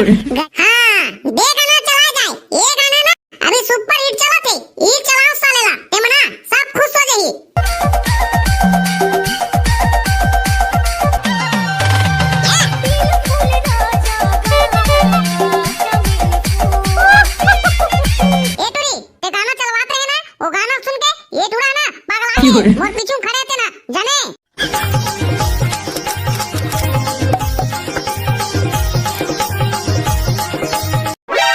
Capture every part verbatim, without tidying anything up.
हाँ, दे गाना चला जाए। ये गाना ना अभी सुपर हिट चलत हे। ई चलाओ साले ला, ते मना सब खुश हो जाही। ए टुरी, ते गाना चलवात रहे ना, वो गाना सुन के ये टुरा ना पगला गे। मोर पीछू खड़े थे ना, जाने।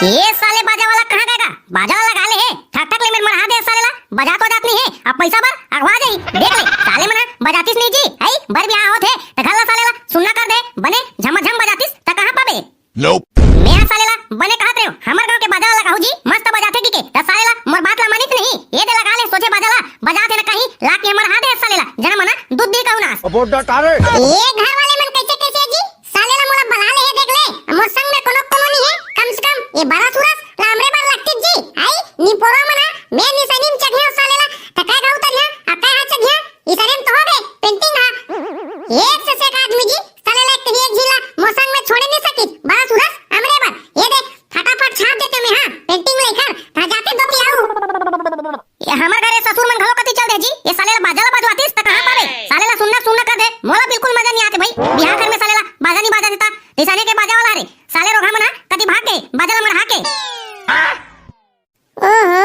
ये साले बाजा वाला कहाँ गए गा? बाजा वाला लगा ले हे, ठक ठक ले मेर मरहा दे साले ला, बजा तो जात नहीं हे, अब पैसा बर अगवा जाही। देख ले, साले मना बजातीस नहीं जी, हई, बर बिहाव होत हे, त घर ला साले ला सुन्ना कर दे, बने झमाझम बजातीस, त कहाँ पाबे? Nope। मैं साले ला बने कहत रहे हो, हमर गांव के बाजा वाला कहू जी, मस्त बजाथे की के, त साले ला मोर बात ला मानिस नहीं, ये दे लगा ले सोझे बाजा ला, बजाथे ना कहीं, लाके हमर हाथ दे साले ला, जना मना दूध दी कहू नास। अब वो डटा रे। ये घर वाले मन कैसे कैसे जी? साले ला मोला बला ले हे, देख ले, मोर संग में कोनो कोनो नहीं हे, कम से कम ये बरस उरस ला हमरे बर लगती जी, आई, निपोरा मना, मैं निशानी में चघिया साले ला, त काय गाऊ तरिया, आ काय हा चघिया, इसरे में तो हो गए, पेंटिंग हा। एक से एक आदमी जी, साले ला एक कहीं एक झीला मोर संग में छोड़े नहीं सकी, बरस उरस हमरे बर, ये देख, फटाफट छाप देते मैं, हाँ, पेंटिंग लेकर, ता जाते दो के आऊ। ये हमर घरे ससुर मन घलो कति चल दे जी, ये साले ला बाजा ला बजवातीस त कहाँ पावे? साले ला सुन्ना सुन्ना कर दे, मोला बिल्कुल मजा नहीं आते भाई। बिहाव घर में साले ला बाजा नहीं बाजा देता, निशाने के बाजा वाला रे, साले रोगहा मन हा कति भाग के, बाजा ला मरहा के। ओहो,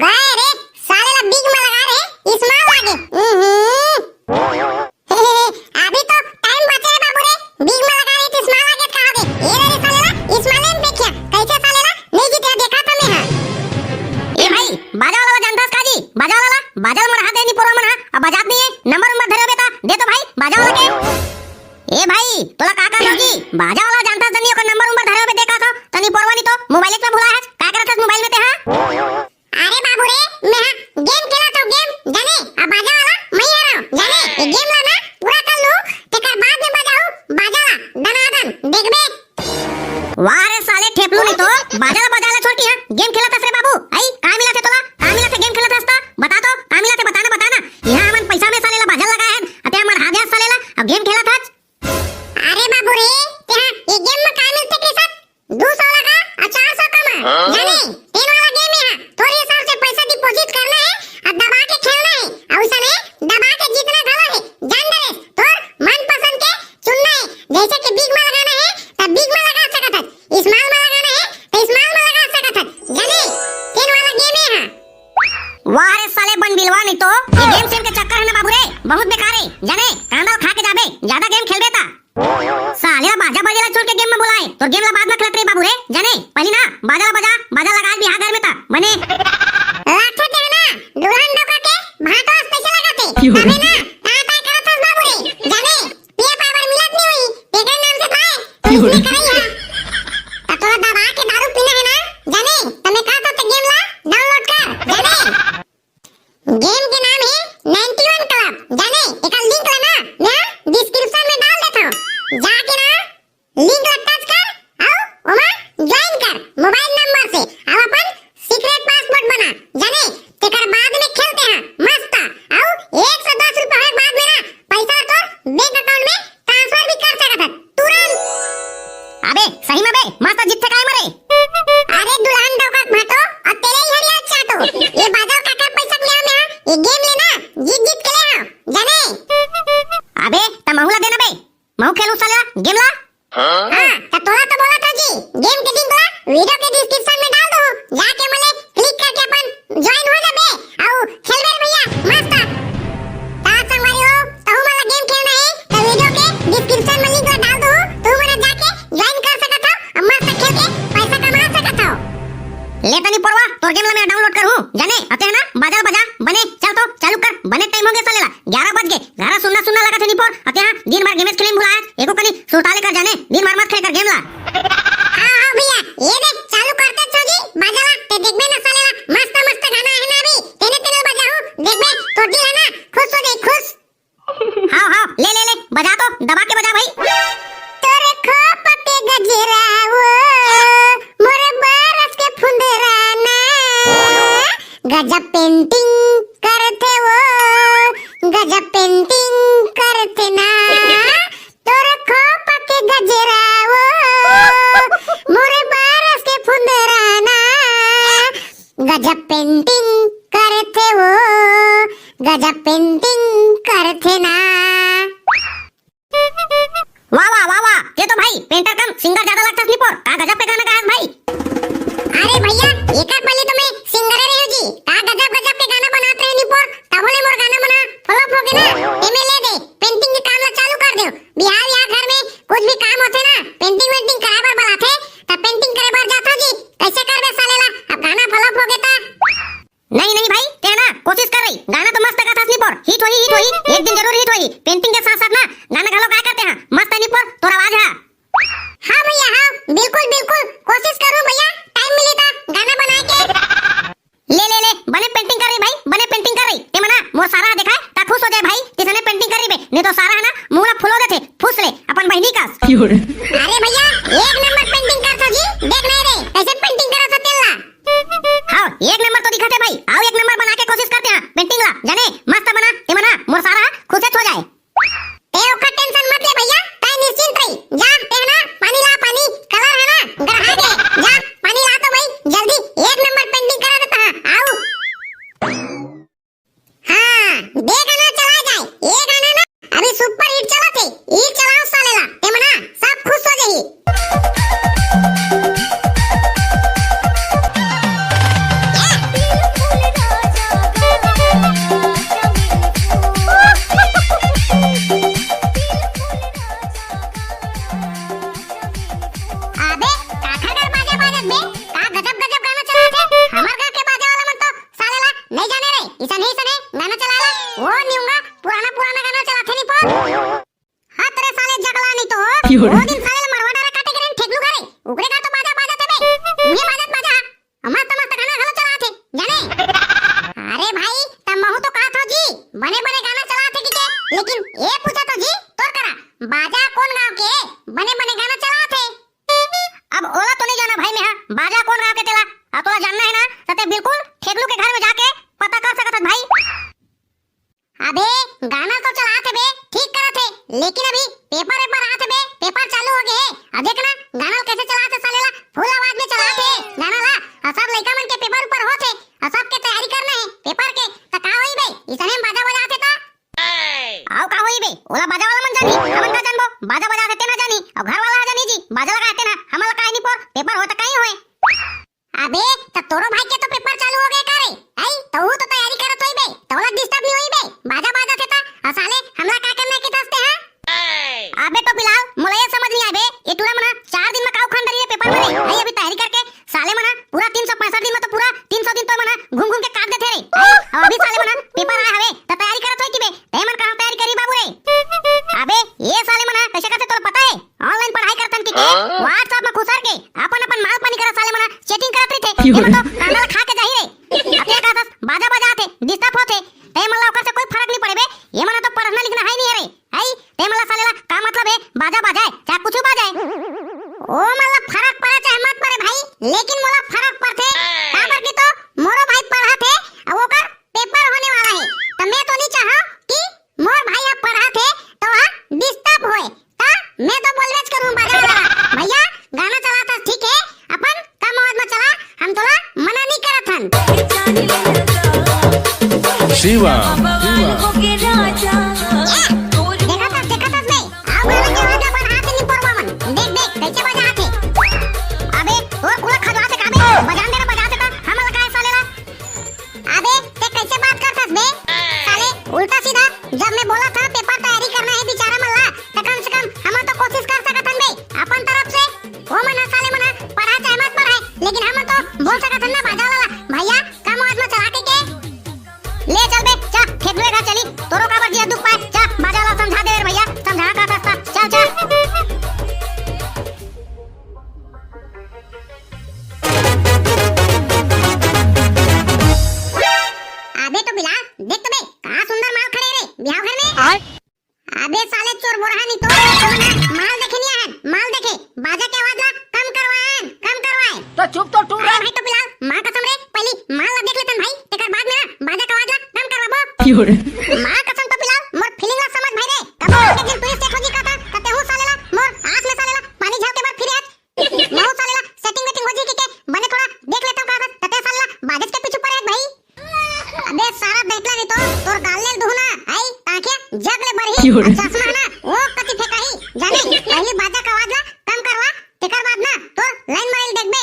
गए रे, साले ला बिग में लगा रे, इस्माल लागे। हम्म। अभी तो टाइम बचे रे बाबू रे, बीच में लगा रही थी, इस्माल आगे कहा दे। ये रे साले ला, इस्माल ने देखिया, कैसे साले ला, नहीं जीते, देखा था मैं, हाँ। ए भाई, बाजा वाला ला जानता का जी? बाजा वाला ला, बाजा वाला मन हा दे निपोरा मन हा, अब बजात नहीं है, नंबर उम्बर धरे बेटा, दे तो भाई, बाजा वाला के। ए भाई, तोला का कर होगी? बाजा वाला जानता नहीं, ओकर नंबर उम्बर धरे बे देखा था, तनी पोरवा नहीं तो, मोबाइल में भुला है, का करत हस मोबाइल में ते, हाँ? अरे बाबू रे, मैं हा गेम खेला तो गेम, जाने, अब बाजा वाला मैं ही आ रहा हूँ, जाने, ये गेम ला ना पूरा कर लूँ, तेकर बाद में बजाऊ, बाजा ला, दनादन, देखबे। वाह रे साले ठेपलू नहीं तो, बाजा ला बजा ला छोड़ के यहाँ, गेम खेला था रे बाबू, आई, का मिला थे तोला, का मिला थे गेम खेला था हस्ता, बता तो, का मिला थे, बताना, बताना, यहाँ हमन पैसा में साले ला बाजा लगा है, अते हमर हाथ है साले ला, अब गेम खेला था। अरे बाबू रे, ते हा ये गेम में का मिलते के साथ दो सौ लगा और चार सौ कमा। हाँ? जाने, तीन वाला गेम है, तोर हिसाब से पैसा डिपॉजिट करना है और दबा के खेलना है और उसने दबा के जीतना घलो है। जान दे रे, तोर मनपसंद के चुनना है, जैसे कि बिग में लगाना है तो बिग में लगा सकत है, स्मॉल में लगाना है तो स्मॉल में लगा सकत है। जाने, तीन वाला गेम है। वाह रे साले बन बिलवा नहीं तो, ये गेम सेम के चक्कर है ना बाबू रे, बहुत बेकार है। जाने, कांदा खा के जाबे, ज्यादा गेम खेलबे ता। साले बाजा बजेला छोड़ के गेम में बुलाए, तोर गेम ला बाद में खेलत रही बाबू रे, जाने, पहली ना, बाजा ला बजा, बाजा लगा आज बिहाव घर में ता, बने। लाथे ते ना, दुल्हन डोका के, भाटो आज पैसे लगाते, क्यों? तबे ना, ता ता करत हस बाबू रे, जाने, पिए पाए बर मिलत नहीं हुई, तेकर नाम से भाई, क्यों? इसने करई है। त तोला दबा के दारू पीना है ना, जाने, त मैं कहा तो ते गेम ला, डाउनलोड कर, जाने। गेम के नाम है नाइंटी वन क्लब। जाने, एकर लिंक ला ना मैं डिस्क्रिप्शन में डाल देत हूँ, जाके ना लिंक ला टच कर अउ ओमा ज्वाइन कर मोबाइल नंबर से, अउ अपन सीक्रेट पासवर्ड बना। जाने, तेकर बाद में खेलते हैं मस्त। अउ एक सौ दस रुपया होए के बाद में ना पैसा तोर बैंक अकाउंट में ट्रांसफर भी कर सकत हस तुरंत। अबे सही में बे, मस्त जीतथे काय मरे। अरे दुल्हन डौका भाटो, और तेरे ही हरिया चाटो। ये बाजा काकर पैसा के ले आया, ये गेम लेना, जीत जीत के ले आओ, जाने। अबे त महू ला देना बे, महू खेलू साले गेम ला। हाँ, त तोला तो बोला था जी, गेम के लिंक ला वीडियो के डिस्क्रिप्शन में डाल दो, जाके मले क्लिक करके अपन ज्वाइन हो जाबे, अउ खेलबे रे भैया, मस्त। ता संगवारी हो, तहु मन ला गेम खेलना है, त वीडियो के डिस्क्रिप्शन में लिंक ला डाल दो, तहु मन जाके ज्वाइन कर सकत हो, अउ मस्त खेल के पैसा कमा सकत हो। ले तनी पोरवा, तोर गेम ला मैं डाउनलोड करहूँ, जाने, अते है ना, बाजा ला बजा, बने, चल तो, चालू कर, बने टाइम हो गया साले ला, ग्यारह बज गए, घर सुन्ना सुन्ना लगा थे निपोर, अते हाँ, दिन भर गेमेस खेले में भुलाया, एको कनी सुरताले कर जाने, दिन भर मत खेल कर गेम ला। हाँ, हाँ भैया, ये देख, चालू करते छो जी, बाजा ला, ते देखबे ना साले ला, मस्त मस्त गाना है ना अभी, तेने तेने बजाहूँ, देखबे, तोर दिल है ना, खुश हो जाए, खुश। हाँ, हाँ, ले, ले, ले, बजा तो, दबा के बजा भाई। तोरे खोप के गजरा वो, मोरे बरस के फुंदराना, गजब पेंटिंग करथे वो, गजब पेंटिंग। गजब पेंटिंग करथे ना। वाह, वाह, वाह, वाह, ये तो भाई पेंटर कम सिंगर ज्यादा लगथस निपोर। का गजब के गाना गायस भाई। अरे भैया, एकर पहले तो मैं सिंगरे रहे जी। का गजब गजब के गाना बनात रहे निपोर, तभो ले मोर गाना मना फ्लॉप हो गे ना। एमे ले दे, पेंटिंग के काम ला चालू कर दे। बिहाव या घर में कुछ भी काम होथे ना, पेंटिंग वेंटिंग कराए बर बलाथे, त पेंटिंग करे बर जाथो जी। कैसे करबे साले ला, अब गाना फ्लॉप हो गे त। नहीं, नहीं भाई, ते ना कोशिश कर रही, गाना तो मस्त गाथस निपोर, हिट होही, हिट होही, एक दिन जरूर हिट होही। पेंटिंग के साथ साथ ना गाना घलो गाए करते हैं, मस्त है निपोर तोर आवाज है। हाँ भैया, हाँ, बिल्कुल, बिल्कुल, कोशिश करूँ भैया, टाइम मिली त गाना बनाए के। ले, ले, ले, बने पेंटिंग कर रही भाई, बने पेंटिंग कर रही। ते मना मोर सारा देखा है, ता खुश हो जाए भाई, किसने पेंटिंग कर रही बे, नहीं तो सारा है ना मुंह ला फुलो देथे, फुस ले अपन बहिनी कस। अरे भैया, एक नंबर पेंटिंग करथो जी, देख नहीं रे, कैसे पेंटिंग करथो तेला। हाँ, एक नंबर तो दिखत है भाई। आओ, एक नंबर बना के कोशिश करते हैं पेंटिंग ला, जाने मस्त बना, ते मना मोर सारा खुश हो जाए। ते ओकर टेंशन मत ले भैया, तै निश्चिंत रही। जा, ते ना पानी ला, पानी, कलर है ना, गढ़ा दे। जा, पानी ला तो भाई, जल्दी, एक नंबर पेंटिंग करा देता है। आओ। हाँ, दे गाना चला जाए। ये गाना ना अभी सुपर हिट चलत हे। ई चलाओ साले ला, ते मना सब खुश हो जाही। अबे, काखर घर बाजा बाजत बे? का गजब गजब गाना चलाथे? हमर गाँव के बाजा वाला मन तो साले ला नहीं जाने रे, इसन ही सने गाना चला ला। वो निउंगा पुराना पुराना गाना चलाथे निपोर। हत रे साले जगला नहीं तो। क्यों रे? वो दिन साले ला मरवा डारा काटे के रहिन ठेकलू घरे। ओकरे का तो बाजा बाजा थे बे। उहे बाजा बाजा। मस्त मस्त गाना घलो चलाथे, जाने? अरे भाई, त महू तो कहा थो जी, बने बने गाना चलाथे कि के, लेकिन ये पूछा तो जी, तोर करा, बाजा कौन गाँव के बने बने गाना चलाथे? अब ओला तो नहीं जाना भाई मैं, हाँ, बाजा कौन गाँव के तेला, अब तोला जानना है ना, त ते बिल्कुल ठेकलू के घर में जाके पता कर सकत हस भाई। अबे, गाना तो चलात हे बे, ठीक करत हे, लेकिन अभी पेपर वेपर आत हे बे, पेपर चालू हो गे हे। अब देख ना, गाना ल कैसे चलात हे साले ला, फुल आवाज में चलात हे गाना ला। अउ सब लइका मन के पेपर ऊपर होत हे, अउ सबके तैयारी करना हे पेपर के, त का होही बे, इसने में बाजा बजात हे त? अउ का होही बे, ओला बाजा वाला मन जानही, हमन का जानबो, बाजा बजात हे तेन ह जानही, अउ घर वाला ह जानही जी, बाजा लगाए हे तेन ह, हमन ला काहे नहीं पोर, पेपर होय त कहीं होय। अबे, त तोरो भाई के तो पेपर चालू हो गे का रे? आई, तहू तो तैयारी करत होई बे, तोला डिस्टर्ब नहीं होई बे, बाजा बाजत हे त, अउ साले, हमला का करना हे कि दसते हैं? अबे तो बिलाल, मोला ये समझ नहीं आए बे, ये टूरा मना चार दिन में का उखान डरी रे पेपर में रे? आई, अभी तैयारी करके साले मना पूरा तीन सौ पैंसठ दिन में तो पूरा तीन सौ दिन तो मना घूम घूम के काट देथे रे। आई, अउ अभी साले मना पेपर आए हवे, त तैयारी करत होई कि बे? ते मन कहाँ तैयारी करी बाबू रे? अबे, ये साले मना कैसे करथे तोला पता है? ऑनलाइन पढ़ाई करथन कि के? हाँ? WhatsApp में खुसर के अपन अपन माल पानी करा साले मना चैटिंग करत रहिथे। क्यों? ये मन तो कांदा ला खा के जाही रे। अब क्या कहत हस? बाजा बजात हे, डिस्टर्ब होत हे। ते मन ला ओकर से कोई फर्क नहीं पड़े बे। ये मन तो पढ़ना लिखना है नहीं है रे। हई, ते मन ला साले ला का मतलब है बाजा बजाए, चाहे कुछ बजाए? ओ मन ला फर्क पड़े चाहे मत पड़े भाई, लेकिन मोला फर्क पड़थे। काबर कि तो मोरो भाई पढ़त हे, अउ ओकर पेपर होने वाला है, त मैं तो नहीं चाहूँ कि मोर भाई ह पढ़त हे, त वह डिस्टर्ब होए, त मैं तो बोलबेच करूँ बाजा वाला। भैया, गाना चलाथस ठीक है, अपन कम आवाज में चला, हम तोला मना नहीं करत हन। शिवा, शिवा। देखत हस, देखत हस बे, आओ गाना के आवाज ला बढ़ा के नहीं परवा मन। देख, देख, कैसे बजात हे। अबे, तोर कुला खजवात हे का बे? बजान दे ना, बजात हे त, हमन ला काहे साले ला? अबे, ते कैसे बात करथस बे? साले, उल्टा सीधा, जब मैं बोला था पेपर तैयारी करना है बेचारा मन ला, त कम से कम हमन तो कोशिश कर सकत हन बे, अपन तरफ से। ओ मन ह साले मन ह पढ़ा चाहे मत पढ़ाए, लेकिन हमन तो बोल सकत हन ना बाजा वाला ला, भैया, कम आवाज में चला के के। ले चल बे, चा, फेंक दे घर चली, तोरो काबर जिया दुख पाए, चा, बाजा वाला समझा दे रे भैया, समझा का सस्ता, चल, चल। अबे तो बिलाल, देख तो बे, का सुंदर माल खड़े रे, बिहाव घर में। आय। अबे साले चोर बोरहा नहीं तो, हमन माल देखे नहीं आयन, माल देखे, बाजा के आवाज ला कम करवायन, कम करवाए। तो चुप तो टूर अरे भाई तो बिलाल, माँ कसम रे, पहली माल ला देख लेथन भाई, तेकर बाद में ना बाजा के आवाज ला कम करवाबो। क्यों रे? माँ कसम तो बिलाल, मोर फीलिंग ला समझ भाई रे, कब एक दिन तू सेट हो जी का था, त तेहू साले ला, मोर आस में साले ला, पानी झल के बाद फिर आज। महू साले ला सेटिंग वेटिंग हो जी के, के बने थोड़ा देख लेता हूँ का था, त ते साले ला बाजेज के पीछू पड़े भाई। अबे सारा देखला नहीं तो तोर गाल ले अच्छा, सुना ना, वो कति फेंकाही, जाने, पहली बाजा का आवाज ला कम करवा, तेकर बाद ना तोर लाइन मारे ल देखबे।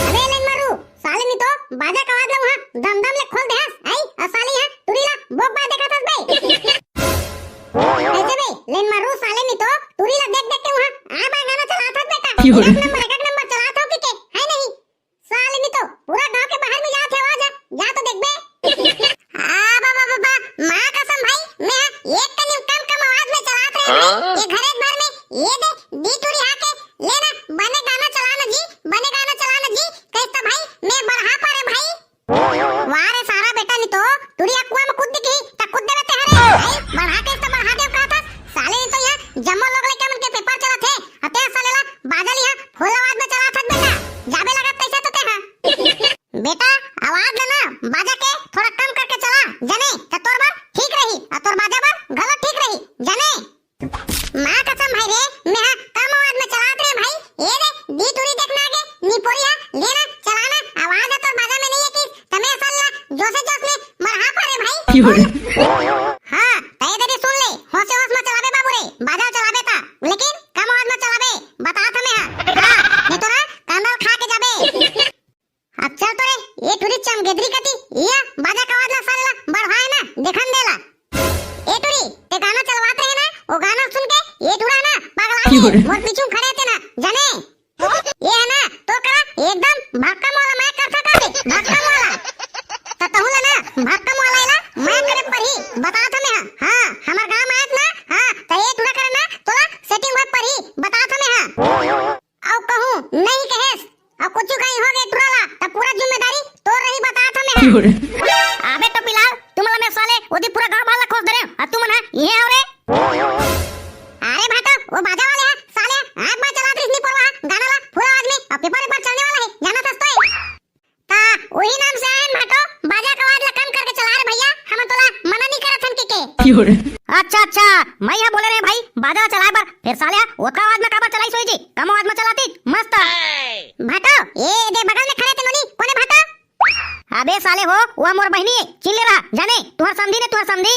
अबे लाइन मारू, साले नी तो बाजा का आवाज ला वहाँ दम दम ले खोल दे हस, आई, और साले यहाँ टुरी ला बोक बाय देखत हस बे। कैसे बे, लाइन मारू, साले नी तो टुरी ला देख देख के वहाँ आ बाय गाना चलात हस बेटा। एक नंबर, एक नंबर चलात हो कि के, है नहीं? साले नी तो पूरा गांव के बाहर में जात हे आवाज, जा तो देखबे। आ बाबा बाबा, माँ कसम भाई, मैं एक कनी कम कम आवाज में चलात रहे हूँ। ये घरे भर में ये दे दी टुरी आके, ले ना, बने गाना चला ना जी, बने गाना चला ना जी, कैसा भाई, मैं बढ़ा पा रे भाई। वाह रे सारा बेटा, नी तो टुरी कुआं में कूद दिखी, त कूद देवे ते हरे। भाई, बढ़ा के तो बढ़ा दे कहत हस, साले नी तो यहाँ जम्मो लोग लइका मन के पेपर चलत हे, अते साले ला बाजा लिहा फुल आवाज में चलात हस बेटा, जाबे लगत कैसे तो ते हा। बेटा, आवाज ला ना बाजा के थोड़ा कम करके चला, जाने, त तोर बर ठीक रही, और तोर बाजा बर गलत ठीक रही, जाने। माँ कसम भाई रे, मैं हा कम आवाज में चलात रे भाई। ए रे, दी टुरी देखना आगे, नी पोरी हा, लेना, चलाना, आवाज हा तोर बाजा में नहीं है कि, तमे असल ला जोशे जोश में मरहा पा रे भाई। हाँ, तय दे सुन ले, होशे होश में चलाबे बाबू रे, बाजा चलाबे ता, लेकिन कम आवाज में चलाबे, बतात हमें हा। हाँ, नहीं तो ना, कांदा खा के जाबे। अब चल तो रे, ए टुरी चमगेदरी कती, ये बाजा का आवाज ला साले ला बढ़वाए ना, देखन देला। ए टुरी, ते गाना चलवात रहे ना, वो गाना सुन के ये टुरा ना पगला गे, मोर पीछू खड़े थे ना, जाने। ये है ना, तो करा एकदम भक्कम वाला मैं कर सका थे, भक्कम वाला। त तहु ला ना, भक्कम वाला एला मैं करे परी, बतात हमें हा। हाँ, हमार गांव में आत ना, हाँ, त ये टुरा करे ना, तोला सेटिंग होए परी, बतात हमें हा। अउ कहूँ नहीं कहेस, अउ कुछ कहीं हो गए टुरा ला, त पूरा जिम्मेदारी तोर रही, बतात हमें हा। अबे टोपी लाल, तुमन ला मैं साले ओदी पूरा गांव भर ला खोस दे रहे हूँ, अउ तुमन हा इहे हो रे। अरे भाटो, वो बाजा वाले हा, साले, आँख में चलात रिस नी पोरवा, गाना ला, फुल आवाज में, अउ पेपर वेपर चलने वाला है, जाना था तो। ता उही नाम से आयन भाटो, बाजा का आवाज ला कम करके चला रे भैया, हमन तोला मना नहीं करत हन के के। अच्छा, अच्छा, मैं हा बोले रहे भाई, बाजा चलाए बर, फिर साले हा ओतका आवाज में काबर चलाइस होही जी, कम आवाज में चलाती, मस्त। भाटो, ए दे बगल में खड़े ते नोनी, कोने भाटो? अबे साले हो, वो मोर बहिनी है, चिन ले रहा, जाने, तुहर समधी ने, तुहर समधी।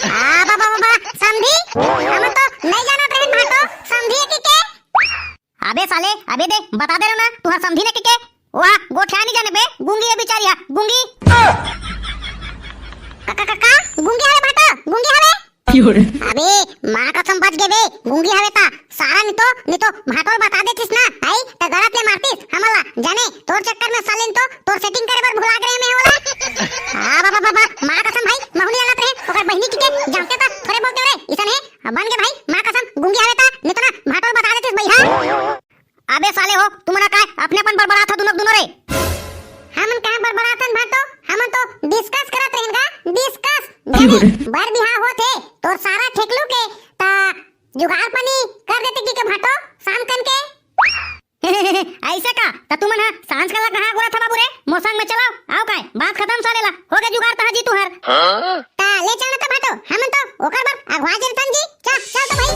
आ बाबा बाबा, समधी? हम तो नहीं जानत रहे भाटो, समधी है कि के? अबे साले, अबे दे, बता दे रहे ना, तुहर समधी ने के के? वाह, गोठिया नहीं जाने बे, गूंगी है बेचारी, हाँ, गूंगी। का, का, का, का? गूंगी हवे भाटो, गूंगी हवे? अबे, माँ कसम बच गे बे, गूंगी हवे ता, सारा नी तो, नी तो भाटो ल बता देतिस ना, आई, त गलत ले मारतिस, हमला, जाने, तोर चक्कर में साले नी तो, तोर सेटिंग करे बर भुला गे रहे मैं ओला। हाँ, बाबा, बाबा, माँ कसम भाई, महू नी जानत रहे, ओकर बहिनी के, के जानते त थोड़े बोलते रे, इसन है, बन गे भाई, माँ कसम, गूंगी हवे ता, नी तो ना, भाटो ल बता देतिस भैया। अबे साले हो, तुमन काय अपने अपन बड़बड़ात हो दुनों दुनों रे? हमन कहाँ बड़बड़ात हन भाटो? हमन तो डिस्कस करत रहेन गा, डिस्कस। जाने, बर बिहाव होत हे, तोर सारा ठेकलू के, ता जुगाड़ पानी कर देते कि के भाटो, शाम कन के। ऐसे का? त तुमन हा सांझ कला कहाँ गोरा था बाबू रे? मोर संग में चलाओ, आओ काय? बात खतम साले ला, हो गए जुगाड़ तहा जी तुहर। हाँ? ता ले चल ना त भाटो, हमन तो ओकर बर अगवा जेरथन जी। चल, चल तो भाई।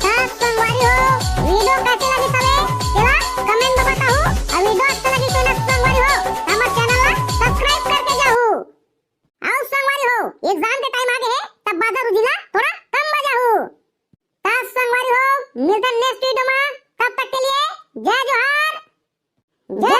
त संगवारी हो, वीडियो कैसे लगी सबे? तेला कमेंट में बताहू। अउ वीडियो अच्छा लगी तो ना संगवारी हो, हमर चैनल ला सब्सक्राइब करके जाहू। अउ संगवारी हो, एग्जाम के टाइम आ गे हे, तब बाजा रुजिला थोड़ा कम बजाहू। त संगवारी हो, मिलथन नेक्स्ट वीडियो में, तब तक के लिए जय जोहार। जय